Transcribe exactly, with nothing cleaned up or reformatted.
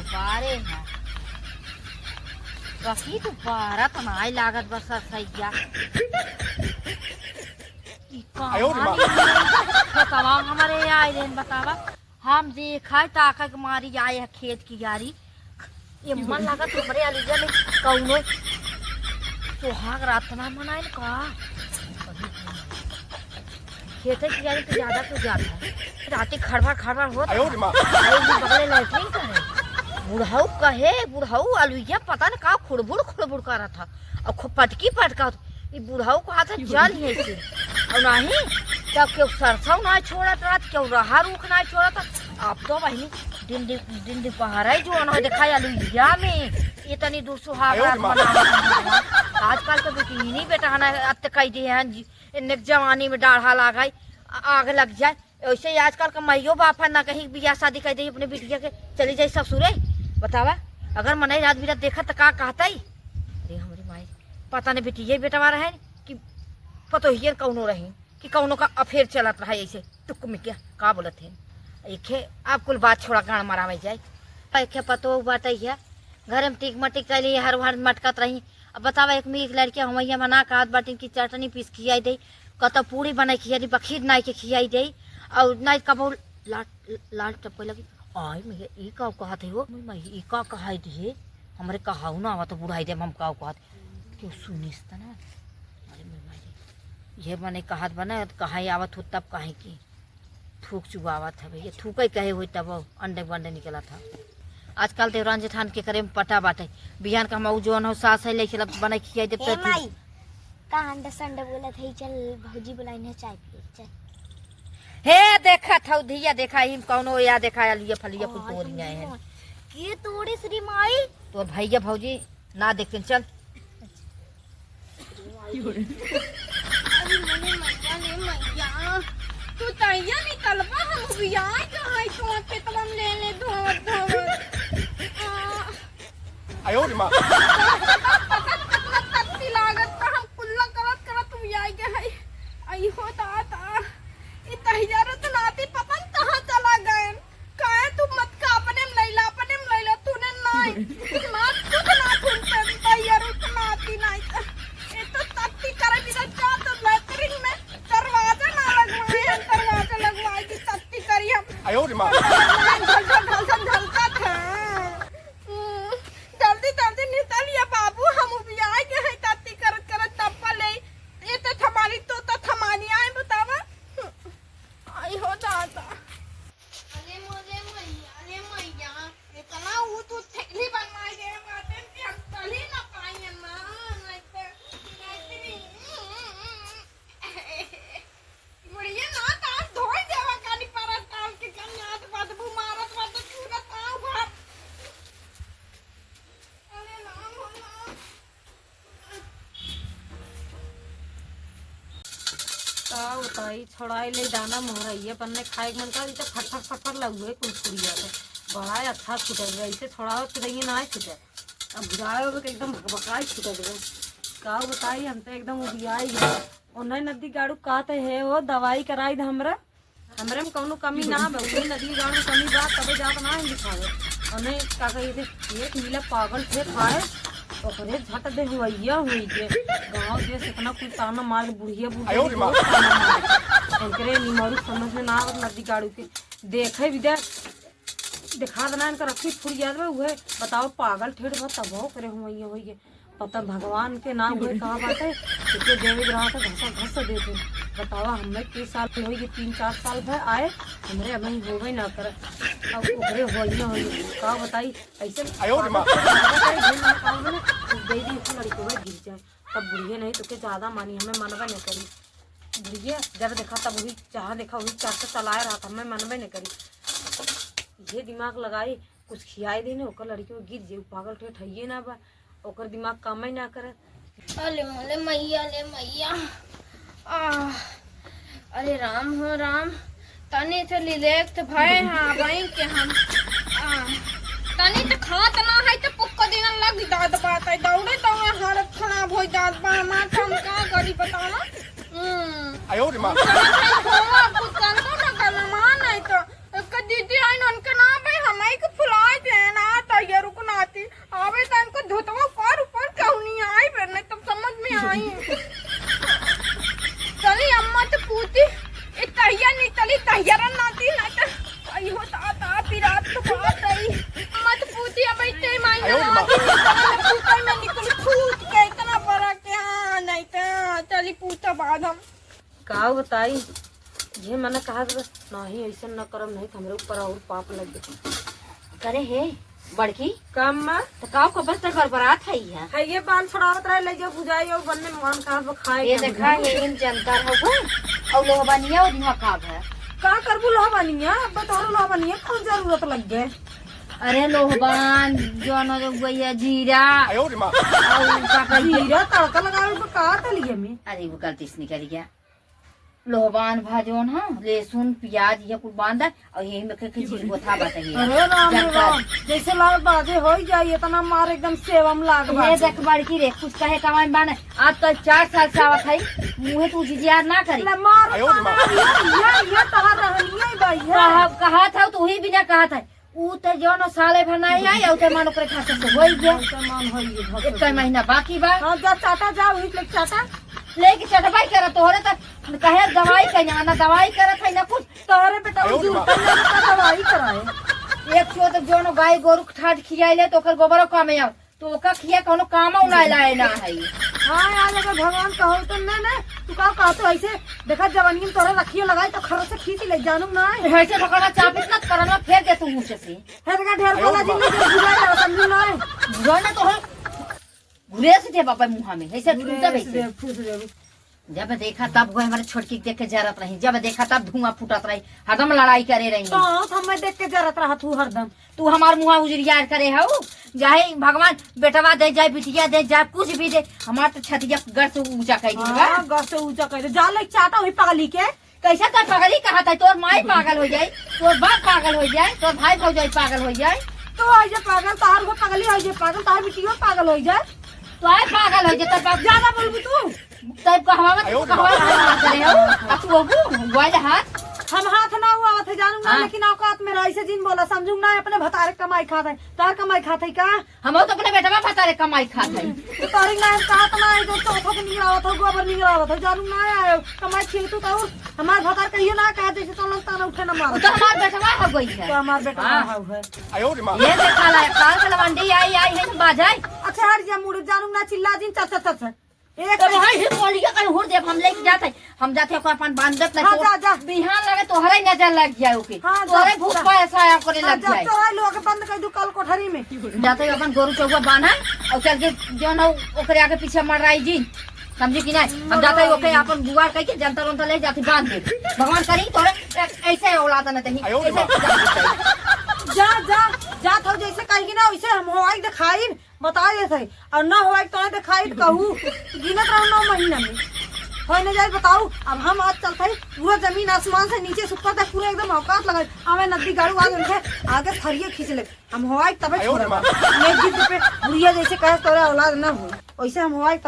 बारे है। बाकी तो बारह तो नाई लागत बस सरसैया। ई कहाँ आयो रे माँ। खेतवा हमारे आए रहन बतावा। हम देखा ताका के मारी आए है खेत की यारी। ये मन लागत हमरे अलुइया में कौनो सुहाग रात ना मनाइन का। खेते की यारी तो ज्यादा तो ज्यादा है। राती खड़बड़ खड़बड़ होत आयो रे माँ। अरे ये बगले लैट्रिन करे। बुढ़ऊ कहे, बुढ़ऊ अलुइया पता न का खुड़बुड़ खुड़बुड़ करत ह। और खूब पटकी पटका होत। ई बुढ़ऊ को हाथ चल ही ऐसे। और नाही, तब केहू सरसों ना छोड़त रहत, केहू रहा रूख ना छोड़त। अब तो बहिनी, दिन दि-, दिन दुपहर ही जो ना देखा अलुइया में, इतनी दूर सुहाग आयो रे रात माँ। मनावत हैं। आजकल के बेटी ही नहीं बेटा है ना, अत्त कह दिए हैं जी, इन्ने के जवानी में डाढ़ा लागाई, आ-, आग लग जाए। ऐसे ही आजकल का माइयो बाप है ना कहीं बियाह शादी कर दे अपने बिटिया के, चली जाई ससुरे। बतावा, अगर मनई रात बिरात देखत त का कहतई? अरे हमरी माई, पता नहीं बिटिया बेटवा रहे कि पतोहियन कौनो रही कि कौनो का अफेयर चलत रहा ऐसे टुक में क्या का बोलत है। एखे आप कुल बात छोड़ा गान मरावे जाए। एखे पतो बाटे है घरे में टिक मटिक कैली हर हर मटकत रही। अब बतावा, एक मीक लड़किया हमैया मना कहत बाटिन कि चटनी पीस खियाई दे, कतौ पूरी बनाई खियाई दे, बखीर नाई के खियाई दे, और नाई कबो लाल, लाल टपके लगी। आई मैं ई का कहत है हो, मैं ई का कहाई दिए, हमरे कहाऊ ना आवत बुढ़ाई दे हम का कहत, क्यों सुनिस त ना। अरे मैं मारी, ये मने कहत बना, कहाँ आवत हो तब कहे की। थूक चुआवत है भैया, थूके कहे होई तब अंडे बंडे निकलत है। आजकल देवरान जेठान के करे में पटा बाटे। बिहान का हम ऊ जौन हो सास है, लेके लब बनाई खियाई देब ए तो माई, का अंडे संडे बोलत है, चल भौजी बुलाई ने चाय पिए, चल। हे देखत हौ धिया, देखा ही कौनो या देखा लिया फलिया कुल तोड़ गए हैं। के तोड़े श्री माई? तोर भैया भौजी ना देखते, चल। अरे मने मैया रे मैया, तू तैया निकलबा, हम उबियाए जो है तो खेतवा में ले ले धोवत धोवत। आ, आयो रे माँ। पता न कितना तत्ती लागत बा, हम कुल्ला करत करत उबियाए गए है। आई हो दादा, ई तैया रे तो नाती पता न कहाँ चला गए। काहे तू मत का अपने में लैला, अपने में लैला, तूने नाई। ना खुद ना सुन सकता यार, उतना आती नाई तो। ये तो तत्ती करे बिना जा तो लैट्रिन में दरवाजा ना लगवाए हम, दरवाजा लगवाए की तत्ती करी हम। आयो रे माँ। ढल, ढल, ढल, ढल, ढलका था। हम्म, जल्दी, जल्दी निकल या बाबू, हम उबियाए गए हैं तत्ती करत, करत तप्पा ले। ये तो थमानी, तो, तो थमानी आए बतावा। आई हो दादा। अरे मोरे मैया, अरे मैया, इतना ऊ तू थैली बनवाई दे बाटे कि हम चली ना पाई ना, नहीं तो, नहीं तो, बुढ़िया ना तार धोई देवा कानी परत डाल के कन्या तो बदबू मारत बाटे पूरा ताव भर। अरे राम हो राम। का बताई, छोड़ाई ले दाना मोहरैया पन्ने खाए के मन कर, ई तो फटफट फटफट लगे कुरकुरिया के। बड़ा ही अच्छा छूटे रहे, ऐसे छोड़ाओ तो रहिए ना छूटे। अब बुझाए होबे कि एकदम भकभकाई छूटे रहे। का बताई, हम तो एकदम उबियाई गए। ओन्हे नदी गाड़ू कहते है वो दवाई कराई दे हमरा। हमरे में कौनो कमी ना बा, उहे नदी गाँव में कमी बा, तबे जात ना है दिखावे। हमें का कही थे, एक मिला पागल थे खाए, ओकरे झट दे हुवैया हुई के। गाँव देश इतना कुल ताना मार, बुढ़िया बुढ़िया आयो रे माँ। बहुत ताना मार। इनकरे निमरू समझ में ना आवत नदी गाड़ू के। देखे भी दे, दिखा देना इनका रखी फुरिया दे, उहे बताओ पागल ठेठ बा, तब ओकरे हुवैया हुई के। पता भगवान के नाम होए कहाँ बाटे, एके देवे के रहा था, घसा घस देते। बतावा, हमें तीस साल होई गए, तीन चार साल भर आए, हमरे अबहीं होबे ना करे। अब ओकरे होई ना होई, का बताई, ऐसे आयो रे माँ। दे दी, लड़के हुए गिर जाए, तब बुढ़िया नहीं तो के ज्यादा मानी, हमें मनबे न करी। बुढ़िया जब देखा तब वही, जहाँ देखा वही चर्चा चलाए रहा था, हमें मनबे न करी। ये दिमाग लगाई, कुछ खियाई देने, ओकर लड़की में गिर जे, उ पागल ठेठ हइये ना बा, ओकर दिमाग कामे ना करे। अले मोले मैया, ले मैया। आ, अरे राम हो राम, तनी से relax भए हाँ, वहीं के हम। आ, तनी तो खात ना है तो पुक्का दिन लग जात बात है, दौड़े दौड़े हालत खराब हो जात बा हमार, तो हम का करी बताओ? हम्म। आयो रे माँ। चलो, चलो, खोलो, कुछ कर दो ना, कर मान है तो। एक दीदी ताई, ये मना कहा था, नहीं, ऐसा न करम, नहीं तो हमरे ऊपर और पाप लग गए। करे हे, बड़की? का अम्मा? तो का कब से गड़बड़ात है यहाँ? है ये बाल छोड़ावत रहे, ले जाओ बुझाई और बनने मान कहा वो खाए ये का देखा बुझाई। ये इन जनता हो गए। और लोहबानिया और यहाँ का है? का करबू लोहबानिया? अब तोहरा लोहबानिया कौन जरूरत लग गए? अरे लोहबान, जो न जो गई है जीरा। आयो रे माँ। और का कहती? जीरा तड़का लगावे को का डालिए में? अरे वो गलती से निकल गया। लोहबान भा जौन ह, लहसुन, प्याज, ये कुल बांध दे, और यही में के, के जीर गोथा बाटे ये। अरे राम रे जब राम, जैसे लाल बाजे होई जाई, इतना मार एकदम सेवम लाग ये बाटे। देख बड़की रे, कुछ कहे कमाई बाने, आज तो चार साल से आवत है, मुँहे तू जिजियार ना करी। ले मार आयो रे माँ। ये, ये, ये तोहर रहनिया ही बाई है। कहा, कहा था तू ही बिना कहा था। ऊ त जौन साले भर नाई आई, ऊ त मन ओकरे खासे से होई गया। ऊ त मन होई गया, खासे एक से। महीना बाकी बा। हाँ, जा चाटा, जा, वही लेके चाटा। लेके चटबाई करा, तोहरे त कहे दवाई कइने, ना दवाई करत है, ना कुछ। तोहरे बेटा आयो रे उजुर माँ। कइने, ना दवाई कराए। एक ठो त जौन गाय गोरु के ठाट खियाइले, त ओकर गोबरो काम आवे। त ओका खिया कौनो कामो ना लाए ना है। हाँ, आज अगर भगवान कहो तो ना, ना, तू का कहतो ऐसे, देखा जवानी में तोहरा रखियो लगाई तो खर्रा से खींच ले, जानू ना है। ऐसे भगवान चापित ना करना, फेर दे तू मुँह से। हे देखा ढेर बोला जी, नहीं तो बुझा जाओ, समझू ना है। बुझा ना तो है। घुरेस दे बाबा मुँह में, ऐसे ठूसा घुरेस बैठे। दे, फूस दे। जब देखा तब वो हमारे छोटकी के देख के जरत रही, जब देखा तब धुआं फूटत रही, हरदम लड़ाई करे रही। तो हमें देख के जरत रहा तू हरदम। तू हमार मुँह उजरिया करे हऊ, चाहे भगवान बेटवा दे जाए, बिटिया दे जाए, कुछ भी दे, हमार तो छतिया गर से ऊंचा कर दी बा। हाँ, गर से ऊंचा कर दे। जा ले चाटा हुई पगली के। कैसे तो पगली कहा था, तोर माई पागल हो जाए, तोर बाप पागल हो जाए, तोर भाई भौजाई पागल हो जाए। तो हो जे पागल, तोहर वो पगली हो जे पागल, तोहर बिटियो पागल हो जाए। तो आए पागल हो जाए, तब ज्यादा बोलबू तू। तब कहवावत, आयो रे कहवावत बाप। ना करे हो, आ तू होबू, गोल हाथ। हम हाथ ना हुआ थे, जानू ना, हाँ। लेकिन औकात में रही से जिन बोला, समझू ना, अपने भतारे कमाई खात है, तार कमाई खात है का? हम तो अपने बेटवा भतारे कमाई खात है। तो तारी ना हम कहा तो ना, जो चौथा के निगरावत हो, गोबर निगरावत हो, जानू ना आयो, कमाई छीन तू तो हमार भतार कहियो ना कहा, जैसे तो लोग ताना उठे ना मारो। तो हमार बेटवा हो गई है। तो हमार बेटवा हाँ। हो है। आयो रे माँ। ये देखा ला, काल के लवंडी आई, आई है तो बाजाई। अच्छा हट जा मुड़, जानू ना चिल्ला जिन, चल, चल, चल, चल। एक तो भाई, ही बोलिए, कहीं हुर देब, हम लेके जात है। हम जात है, ओकरा अपन बांधत नहीं, हाँ, तो जा, जा। बिहान लगे तोहरे नजर लग जाए ओके। हाँ, जा, तोहरे भूत जा। पैसा आया करे हाँ, लग जा, जाए। तोहरे लोग के बंद कर दू कल कोठरी में। जात है अपन गोरू चौवा बांधा और चल के जो ना ओकरे आगे पीछे मड़राई जी। समझी कि नहीं? हम जात है ओके अपन गुआर कह के जंतर उंतर ले जाती बांध दे। भगवान करी तोरे ऐ-, ऐसे औलाद न तही। आयो रे ऐसे बाप। जा, जा, जा, तो जैसे कहेगी ना वैसे हम होई दिखाई। बताए देत है, और ना होए तो देखाई कहू, गिनत रहो नौ महीना में। होए न जाए बताऊ, अब हम आज चलत है, पूरा जमीन आसमान से नीचे से ऊपर तक पूरा एकदम औकात लगा, हमें नदी गाड़ू आ गए, आगे थरिये खींच ले, हम होए तबे आयो छोड़ब। रे माँ। मैं जिद पे बुढ़िया जैसे कहे तोरे औलाद ना हो, वैसे हम होए तब